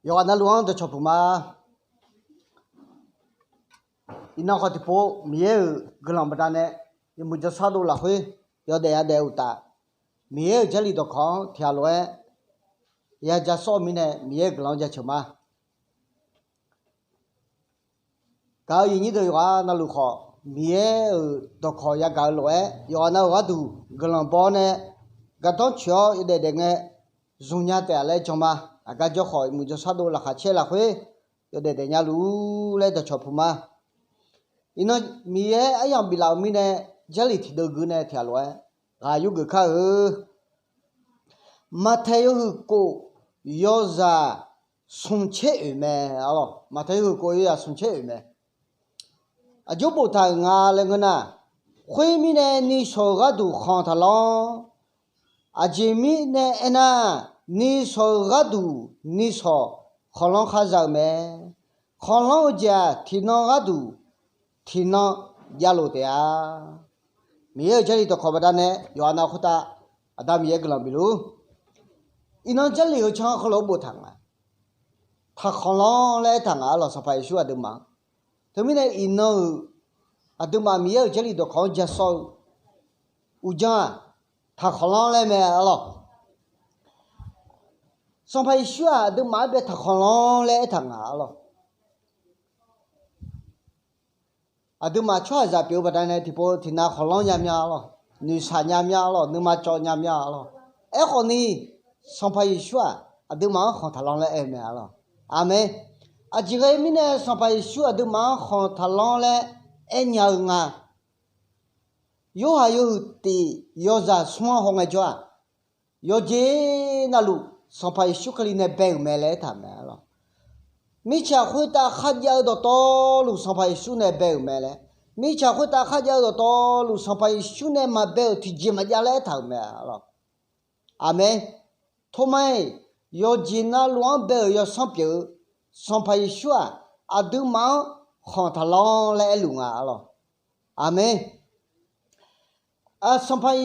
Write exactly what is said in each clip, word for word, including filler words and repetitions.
Yawqghaq navluf-anr dawqcawq puq ma. Iqnan khawf tiqpov Miqyaer-euq guiqlanq baqdanae, yawmuiq jawrshar dov lafkhoer yawdaef yadaef uqtaf, Miqyaer-euq Jarlif dawqkawq-anr tiqghaq lof-aer yaja sawr-eu mirnae Miqyaer-euq guiqlanq-anr jaceuq ma. Gaq-eu iqnyir deuq yawqghaq navluf khawf, Miqyaer-euq dawqkawq yagaq-eu lof-aer yawqghaq nav-euq gharduq guiqlanq baw-awr nae, gardanr tsoeq-awr yawdaef daef ngae zmq nya taef-a laer jan ma. Aqgar jawr khawf yawmuiq jawrshar dov laqkhaq caer lafkhoer yawdaef daef nya luf-ur laer dawqcawq puq ma. Iqnan Miqyaer aryamq biflaf-euq mirnae, Jarlif tiqdeuv gui nae tiqghaq lof-aer ghaq yurgeuf kar-eu. Maqtaeq yawhuiq kof yawzaq smq tser oeq mae. Maqtaeq yawhuiq kof yawzaq smq tser oeq mae. Aqjox boftaq-euq nga laer ngeur nar, khoermirnae nishawq-euq gharduq khanq taqlanr. Aqjeq mirnae aernar, nishawq-euq gharduq nishawq khanqlanr kharzaq-euq mae. Khanqlanr-eu jeq-aq, tiqnan gharduq tiqnan javlof taef-a. Miqyaer-euq Jarlif dawqkawq baqdanae yawqghaq nav khoertav Aqda Miqyaer guiqlanq bifluf-ur. Iqnan Jarlif-eu can heulof-aer boftaq nga. Taqkhanqlanr laer aertaq nga arlawq, Sanqpaq Yeqsur aqduimaf-anr. Teumirnae iqnan-euq aqduimaf Miqyaer-euq Jarlif dawqkawq-anr ja sawr-eu uqdzan-aq, taqkhanqlanr laer mae arlawq. Sanqpaq Yeqsur-aq aqduimaf-anr bae taqkhanqlanr laer aertaq nga arlawq. Aqduimaf tsawrhaqzaq pyeuf-eu baqdanae tiqpov tiqnav khanqlanr nya mya arlawq, noeqshaq nya mya arlawq, nuima cawv nya mya arlawq. Aerkhawf ni, Sanqpaq Yeqsur-aq aqduimaf-anr khanq taqlanr laer aer mae arlawq. Aqmeq. Aqjeq ghae mirnae Sanqpaq Yeqsur aqduimaf-anr khanq taqlanr laer aernya-eu nga. Yorhaq yawhuiq tiq yawzaq smr-anr hawngae jawr-aq, yawqjeq navluf Sanqpaq Yeqsur Kali nae bae-euq mae laer aertaq-euq mae arlawq. Mirtsaq khoertav kharjav-eu dawqtawvluf Sanqpaq Yeqsur nae bae-euq mae laer, mirtsaq khoertav kharjav-eu dawqtawvluf Sanqpaq Yeqsur nae maqbae-euq tiqjeq maqjav laer aertaq-euq mae arlawq. Aqmeq. Tormar-iq, yawqjeq navluf-anr bae-euq yawsanr pyeuf-eu Sanqpaq Yeqsur-aq, aqduimaf-anr khanq taqlanr laer aerluf nga arlawq. Aqmeq. Sanqpaq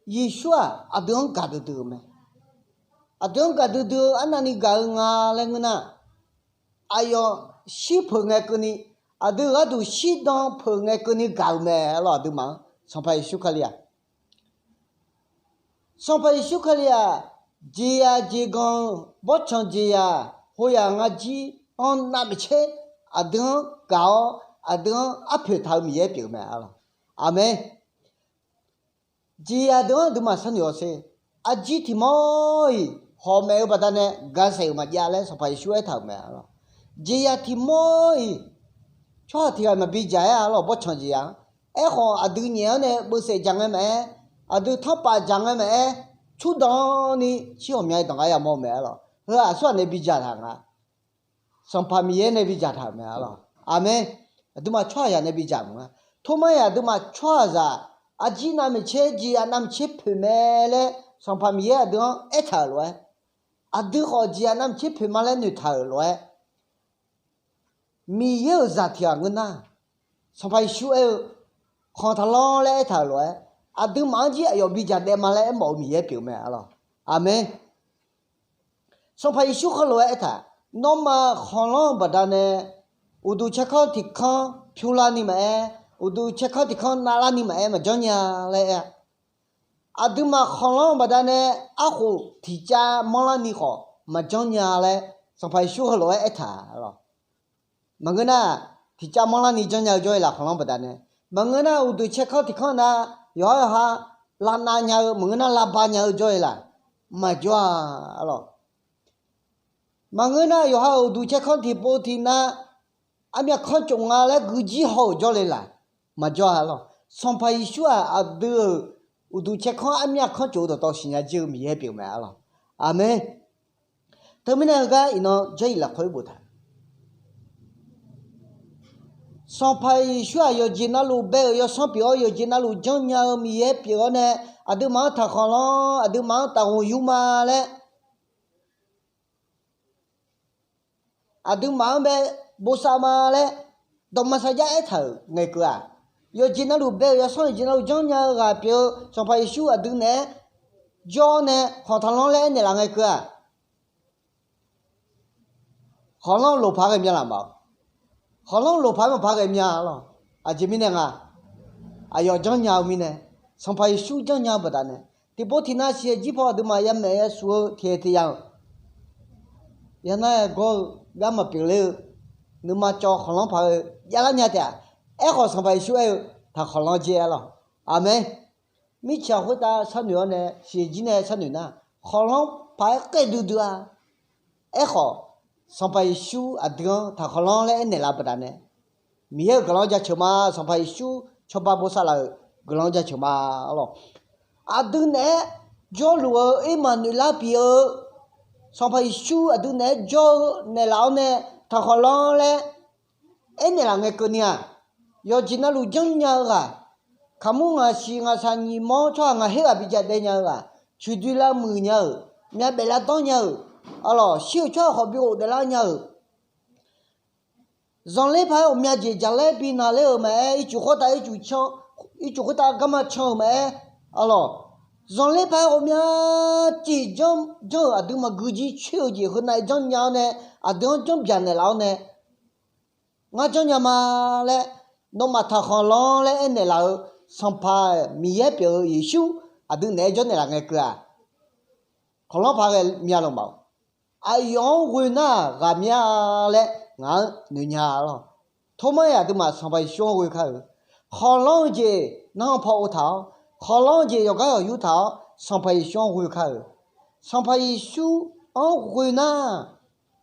Yeqsur-aq aqdui-anr gaqdui dui-eu mae. Aqdui-anr gaqdui dui-eu arnavni gaq-eu nga laer ngeur nar, aqyawf shir peuq ngae keuvni, aqdui gharduq shirdan peuq ngae keuvni gaq-euq mae arlawq. Aqduimaf-anr Sanqpaq Yeqsur Kali-aq, Sanqpaq Yeqsur Kali-aq, jeqzaq jeqganq-eu bawrtsanq jeqzaq hoyaq ngar jir-anr navmaqtser aqdui-anr gaq-awr aqdui-anr arpoeq taq-eu Miqyaer pyeuf-eu mae arlawq. Aqmeq. Jeqzaq deuq-anr aqduimaf sharnoeq-awr sher. Arjir tiq mawr-iq hawq maeq-eu baqdanae gaqsaef-euq maqjav laer Sanqpaq Yeqsur aertaq-euq mae arlawq. Jeqzaq tiq mawr-iq tsawrhaq tiq ghaq maqbi dzaq-aer arlawq, bawrtsanq jeqzaq-anr. Aerkhawf aqdui nyaef-awr nae beusaef dzaq ngae maqaer, aqdui tanrpaf dzaq ngae maqaer, tsurdani shir ghawqmya-aer danqgar yamawr-eu mae arlawq. Heu aqsurghaq nae bi dzaqtaq nga. Sanqpaq Miqyaer nae bi dzaqtaq-euq mae arlawq. Aqmeq. Aqduimaf tsawrhaqzaq nae bi dzaq mq nga. Tormar-iq aqduimaf tsawrhaqzaq arjir navmaqtser jeqzaq navmaqtser poeq mae laer Sanqpaq Miqyaer aqdui-anr aertaq-euq lof-aer, aqdui khawf jeqzaq navmaqtser poeq ma laer noeqtaq-euq lof-aer, Miqyaer-euq zaq tiq ghaq ngeur nar, Sanqpaq Yeqsur aer-eu, khanq taqlanr laer aertaq-euq lof-aer, aqduimaf-anr jir aqyawf bi dzaq daef ma laer aermawf-eu Miqyaer pyeuf mae arlawq. Aqmeq. Sanqpaq Yeqsur heulof-aer aertaq, nawmaf khanqlanr-eu baqdanae, uqduq tsaerkanr tiq kanr pyur larni maqaer, uqduq tsaerkanr tiq kanr navlarni maqaer maqjanr nya laer aer-a. Aqduimaf khanqlanr-eu baqdanae arkhof tiq cav manrlarni khawf maqjanr nya laer Sanqpaq Yeqsur heulof-aer aertaq arlawq. Maqngeur nar, tiq cav manrlarni janrnya-eu jawr-ir laf khanqlanr baqdanae. Maqngeur nar, uqduq tsaerkanr tiq kanr na yawqhar yawqha lavnav nya-eu maqngeur nar, lavba nya-eu jawr-ir laf maqjawr-a arlawq. Maqngeur nar, yawqha-euq uqduq tsaerkanr tiqpov tiq na armyav kanr tsof nga laer guijir haw-euq jawrle laf maqjawr-a arlawq. Sanqpaq Yeqsur-aq aqdui-euq uqduq tsaerkanr armyav kanr tsof-eu dawqtawv siqnya jir-eu Miqyaer pyeuf mae arlawq. Aqmeq. Teumirnae heugar iqnan jawr-ir lafkhoer boftaq, Sanqpaq Yeqsur-aq yawqjeq navluf bae-euq yawsanr pyeuf-awr yawqjeq navluf janrnya-eu Miqyaer pyeuf-awr nae, aqduimaf-anr taqkhanq lanr, aqduimaf-anr taqghoq yur ma laer, aqduimaf-anr bae bosav ma laer dawqma sarjax aertaq-euq ngae keuv-aq, yawqjeq navluf bae-euq yawsanr yawqjeq navluf janrnya-eu ghaq pyeuf-eu Sanqpaq Yeqsur aqdui naeq-aer jawr-awr nae khanq taqlanr laer aernaeq laf ngae keuv-aq, Khanqlanr loqpaq ghae mya laf ma-awq. Khanqlanr loqpaq-aer maqpar ghae mya lawq. Aqjeq mirnae nga, aqyawf janrnya-eu mirnae, Sanqpaq Yeqsur janrnya-eu baqdanae, tiqpov tiqnav siqyaer jir paw aqduimaf yamaeq yasuf-eu tiqkhaeq tiqyamq, yanar-aer gawr-eu gar maqpyeuf ler-eu, nuima cawv khanqlanr paq-eu javlar nya taef-aq. Aerkhawf Sanqpaq Yeqsur aer-eu, taqkhanqlanr jer-a lawq. Aqmeq. Mirtsaq khoertav sharnoeq-awr nae siqyaer jir nae sharnoeq nar, khanqlanr paq-aer khaer duidui-a. Aerkhawf, Sanqpaq Yeqsur aqdui-anr taqkhanqlanr laer aernaeq laf-eu baqdanae, Miqyaer-euq guiqlanq-anr jaceuq ma. Sanqpaq Yeqsur cawba bosav laf-euq guiqlanq-anr jaceuq ma. Alawq, aqdui naeq-aer jawrluf-eu Ermaqnoeqlar pyeuf-eu Sanqpaq Yeqsur aqdui naeq-aer jawr-eu naeqlaf-awr nae taqkhanqlanr laer aernaeq laf ngae keuvni-aq, yawqjeq navluf janrnya-eu ghaq, kaqmur ngaqsiq ngaqshaq nyiq mawr tsawrhaq ngaq her ghaq bijav daev nya-eu ghaq, coeqdoe lavmuiq nya-euq, myavbaef lavdanr nya-euq, alawq, shir-euq tsawrhaq khawf bi ghofdaef lar nya-euq, zanqler paq-aer ghawqmya jeq jaqlaer bi naqler-euq maqaer, ircuf khoertav ircuf can, ircuf khoertav garma can-euq maqaer, alawq, zanqler paq-aer ghawqmya jeq janr janr-euq aqdui maqgui jir coer-eu jeq heunav-aer janrnya-awr nae, aqdui-anr janrbyaq naeqlaf-awr nae, ngar janrnya ma laer, nawmaf taqkhanqlanr laer aernaeq laf-eu Sanqpaq Miqyaer pyeuf-eu Yeqsur aqdui naeq-aer jawrnaeq laf ngae keuv-aq, khanqlanr paq ghae mya lawq ma-awq. Aqyawf-anr ghoe nar-aq ghaq mya laer ngaq-anr noeqnya lawq. Tormar-iq aqduimaf Sanqpaq Yeqsur-anr ghoe kar-euq. Khanqlanr-eu jeq nanrpaw ov taq-awr, khanqlanr-eu jeq yawqgar yawqyur taq-awr, Sanqpaq Yeqsur-anr ghoe kar-euq. Sanqpaq Yeqsur-anr ghoe nar,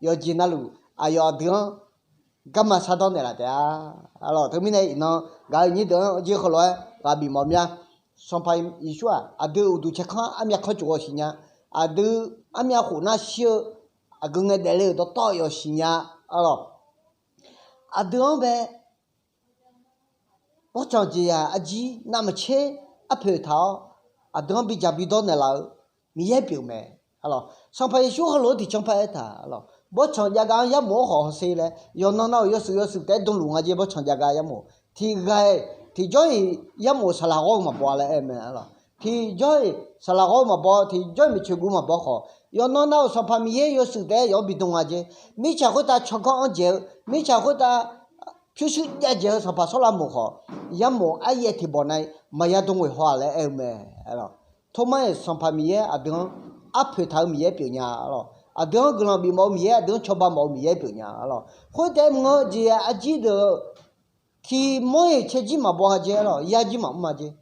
yawqjeq navluf aqyawf aqdui-anr garma shardanr naeqlaf taef-a. Alawq, teumirnae iqnan gaq-euq nyir deuq-anr jir heulof-aer ghaq bif mawf mya. Sanqpaq Yeqsur-aq aqdui uqduq caerkanr armyav kanr cof-awq siqnya. Aqdui armyav khof nar shir-eu aqgeu ngae daefle-euq dawqtawv yawf siqnya. Alawq, aqdui-anr bae bawrtsanq jeqzaq arjir navmaqtser arpoeq taq-awr, aqdui-anr bidzaq bidawr naeqlaf-eu Miqyaer pyeuf mae. Alawq, Sanqpaq Yeqsur heulof-aer tiqcan paq aertaq. Alawq, bawrtsanq jav gar-anr yarmof-anr khawf hawsher laer yawqnan nav-euq yawshuif yawshuif taef-aer dmluf nga jer bawrtsanq jav gar yarmof. Tiq ghaq-iq tiqjawr-iq yarmof saqlaq ghawr-eu maqbaw-a laer aer-eu mae. Alawq, tiqjawr-iq saqlaq ghawr-eu maqbaw, tiqjawr-iq maeqtsoeq guv maqbaw khawf, yawqnan nav-euq Sanqpaq Miqyaer yawshuif taef-aer yawf-anr bidm nga jer. Mirtsaq khoertav tsawrganr anr dzaeq-eu, mirtsaq khoertav pyurshuir jav dzaeq-eu Sanqpaq Sawrlavmoq khawf, yarmof aryaev tiq bawq nav-iq maqya dm ghoeq haw-aq laer aer-eu mae. Tormar-iq Sanqpaq Miqyaer aqdui-anr arpoeq taq-eu Miqyaer pyeufnya. Alawq, aqdui-anr guiqlanq bifmawf-eu Miqyaer, aqdui-anr cawba mawf-eu Miqyaer pyeufnya. Alawq, khoertaef mr-eu jeq-aq arjir deuq-eu tiq mawr-iq caerjir maqbaw-a jer. Alawq, yarjir maqmr-a jer.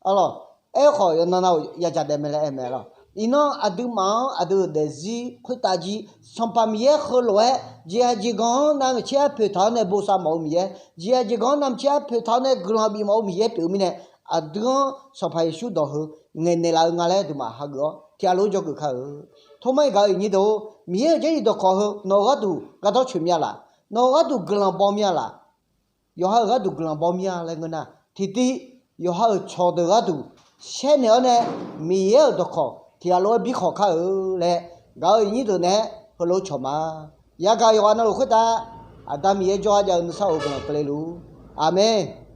Alawq, aerkhawf yawqnan nav-euq yadzaq daef mae laer aer mae. Alawq, iqnan aqduimaf-anr aqdui-euq daefzir khoertav jir Sanqpaq Miqyaer heulof-aer jeqhaq jeqganq-anr navmaqtser arpoeq taq-awr nae bosav mawf-eu Miqyaer, jeqhaq jeqganq-anr navmaqtser arpoeq taq-awr nae guiqlanq bifmawf-eu Miqyaer pyeuf-eu mirnae, aqdui-anr Sanqpaq Yeqsur dawq heu ngaeqnaeq laf-eu nga laer aqduimaf hageuf-awr tiq ghaq lof-aer dzawgeuf kar-eu. Tormar-iq gaq-euq iqnyir deuq-or, Miqyaer-euq Jarlif dawqkawq heu nawq-euq gharduq gardanr coeq mya laf? Nawq-euq gharduq guiqlanq baw mya laf? Yawqha-euq gharduq guiqlanq baw mya laer ngeur nar, tiqtiv yawqha-euq cawqdeuq gharduq shaernaeq-awr nae Miqyaer-euq dawqkawq tiq ghaq lof-aer bi khawq kar-eu laer gaq-euq iqnyir deuq naeq-aer heulof-aer cawq ma. Yagaq yawqghaq navluf khoertav Aqda Miqyaer jawrgar jav-eu nuisar of-eu guiqlanq keuvle luf-ur. Aqmeq.